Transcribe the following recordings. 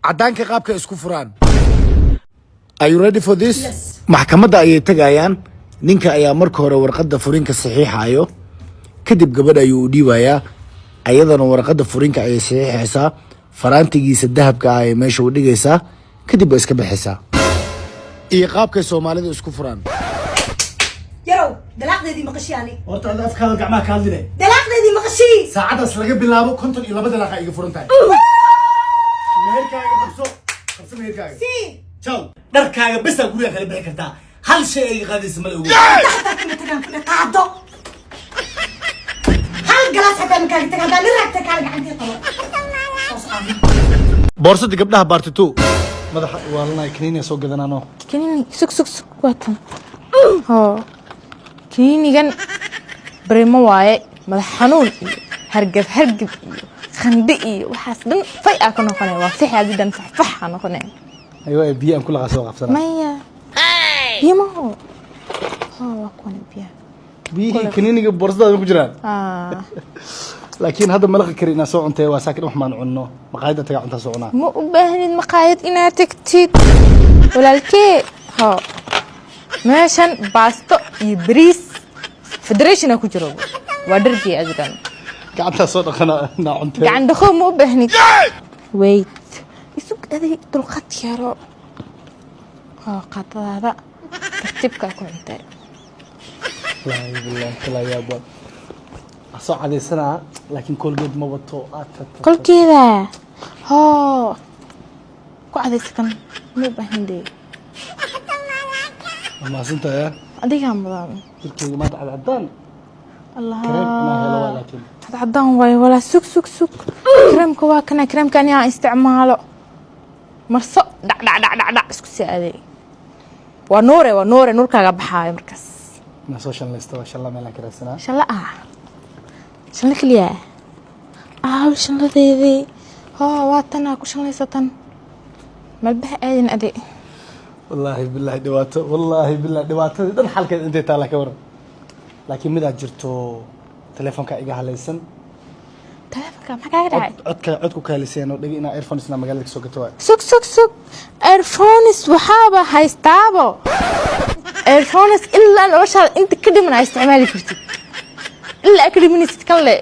Caddaanka qaabka isku furaan. Are you ready for this? Maxkamadda ayay tagayaan. Ninka ayaa marka hore warqadda furinka saxiixayo, kadib gabadha ayuu u dhiibayaa, ayadana warqadda furinka ayay saxiixaysaa, faraantigiisa dahabka ah ee meesha u dhigaysaa, kadib waa iska bixaysaa. Iyo qaabkay Soomaalida isku furaan. Yarow, dalaaqdeedii maqashii ani. Horta ada afkaada gacmaha ka hadline. Dalaaqdeedii maqashii. Saacadaas laga bilaabo 52 dalaaqa iga furan tahay. Meherkaaga qabso, qabso meherkaaga. Si. Jaw, dharkaaga besaa guriga kala bixi kartaa, hal shay ay qaadaysa male ogo. Xataa kama tagaan ku qaado hal galaas xataa makaaga taga. Haddaa nin raagta, kaala gacantii qabo. Soo socon. Boorsada gabdhaha part 2. Madaxa waalanay, kaniiniya soo gadanaano. Kaniini, sug, sug, sug, waa tan. Hoo, kaniinigan barimo waaye, madax xanuun iyo hargab hargab iyo qandhi iyo waxaas dhan fay aa ka noqonaya. Waa fix adidan, faxfax aa noqonaya. Aywa, biyo aan ku laqa soo qabsanaa. Maya, biyo ma ho. Hoo, waa kuwan biyaha. Biyihii kaniiniga boorsadaada ku jiraan. Ah. Laakiin hadda malaqi kari inaan soo cuntay, waa saakin wax maan cunno. Maqaayadda tagaa, cuntaa soo cunaa. Ma u baahnid maqaayad inaad tagtid, walaalkee. Hoo, meeshan baasto iyo bariis federation ku jiro, waa dhargii adidan. Gacantaa soo dhaqana inaa cuntay. Gacan dhaqo ma u baahnid. Wait, isug, aday dulqaad yeelo. Hoo, qaadadaada tartiibkaa ku cuntay. Wallaahi billahi kala yaab, waa soo cadaysanaa, laakiin Colgate ma wato. Kolkeeda hoo, ku cadaysa kan, ma u baahnid dee. Waa mahadsantahay. Adigaa mudan. Jirkeyga maanta cadcadaan. Allah. Kareem inaan helo waa, laakiin Cadcadaan waayo walaa. Sug, sug, sug, kareemka waa kana. Kareemka ani aan isticmaalo, marso, dhac dhac dhac dhac dhac, isku sii aaday. Waa nuure, waa nuure, nuurkaaga baxaayo markaas. Inaan soo shanlaysto waa shalla, meelaan ka raadsanaa. Shanla ah, shanla keliya aaw, shanladeedii hoo, waa tanaa ku shanlaysatan, malbaha aadin ade. Wallaahi billahi dhibaato, wallaahi billahi dhibaatadii dhan xalkeed intay taalla ka waran. Laakiin midaad jirto, telefoonka iga halaysan. Taleefonka maxaa kaaga dhacay? Codka codku ka haliseen oo dhegi inaa earphones na magaalada kasoo gato waay. Sug, sug, sug, earphones waxaaba haystaabo. Earphones ilaa noloshaada inta ka dhiman aa isticmaali kartid, ilaa aa ka dhimanaysid kan le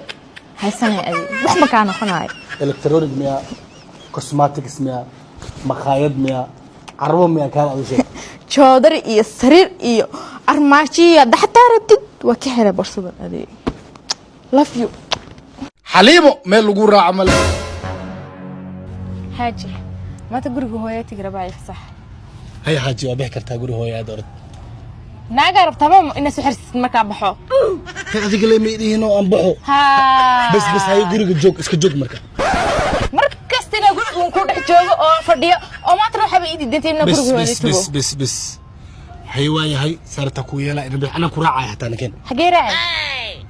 haysanaya adi, wax ma kaa noqonayo. Electronic miya, cosmetics miya, maqaayad miya, carwo miya, kaala adu sheeg. Joodari iyo sariir iyo armaajo iyo hadda xataa rabtid, waa ka helay borsadan adi. Love you. Xaliimo, meel lagu raaco ma leh. Xaaji, maanta guriga hooya tigi rabaa, fasax. Hay xaaji, waa bixi kartaa, guri hooya aad orod. Naagaa rabtaa ma inaad soo xirsid markaa baxo? Hay, adiga le ma idhihin oo aan baxo. Ha. Bas bas, hay, guriga joog, iska joog marka. Mar kasta inaa guriga uun ku dhex joogo oo fadhiyo oo maanta waxaaba ii diidantay inaa bes guriga hooya bes tago. Bes bes bes, hay, waa yahay, saarta ku yeela ina bix, anaa ku raacaya hataa nakeen. Xagee raacay?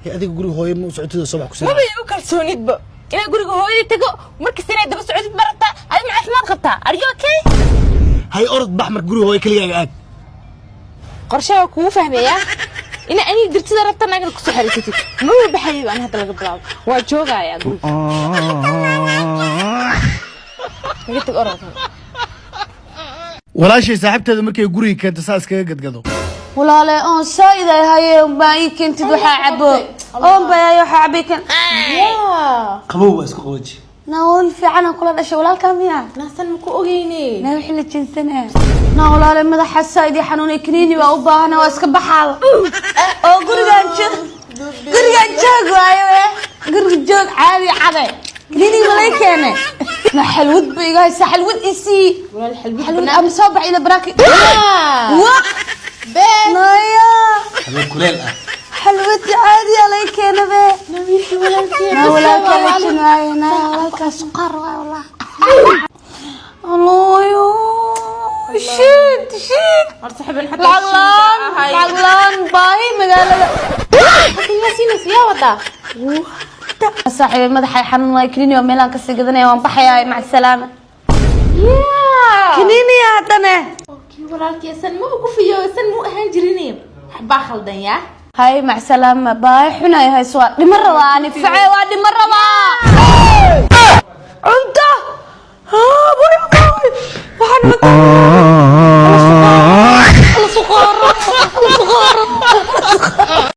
Hay, adiga guriga hooyo ma u socotid oo subax ku Maba soo igu kalsoonidba inaa guriga hooyadii tago. Markasta inaad daba socotid ma rabtaa? Adi ma caafimaad qabtaa? Are you okay? Hay, orod bax marka, guriga hooyo keligaaga aad. Qorshaha kugu fahmayaa ina aniga dirtida rabta, naagna kusoo xariisatid. Maba baxayaba ani, hadda laga bilaabo waa joogayaa guriga. Naga tag, orod. Walaashay saaxiibteeda markay guriga keento saa iskaga gadgado. Walaale, oon saaid ay haye, baa ii keentid waxaa cabo, oon baa haye, waxaa cabay kan. Qabow waa isku qabooji. Naa wiil fiican aan kula dhashay, walaalkaa miya? Naasan ma ku ogeyne. Naa wixii la jinsanaa. Naa walaale, madaxa saaid ii xanuunay, kaniini waa u baahana, waa iska baxaaba oo gurigaan joog, gurigaan joog waayo, eh guriga joog caadi caday. Kaniini malay keenay, ma xalwad ba iga haysaa? Xalwad isii, xalwad ama soo bax ila baraaki wa naya. Habeen kuleel ah. Xalwad caadi aa laga keena be. Na walaalkaa la jin waaye, na walaalkaa suqaar waaye wallah. Alooyo, shit shit, lacag laan, lacag laan, baahi magaalada. Yaa wadaa? Saaxiibay, madaxay xanuun waaye, kaniini waa meelaan kasii gadanaya, waan baxayaa, mac salaama. Kaniiniya haddana. Walaalkeesan maba ku fiyo, san mu ahaan jirin, waxbaa khaldan yaa. Hay, mac salaama, baahi xunay hayso, waa dhimo rabaa ani face, waa dhimo rabaa cunto.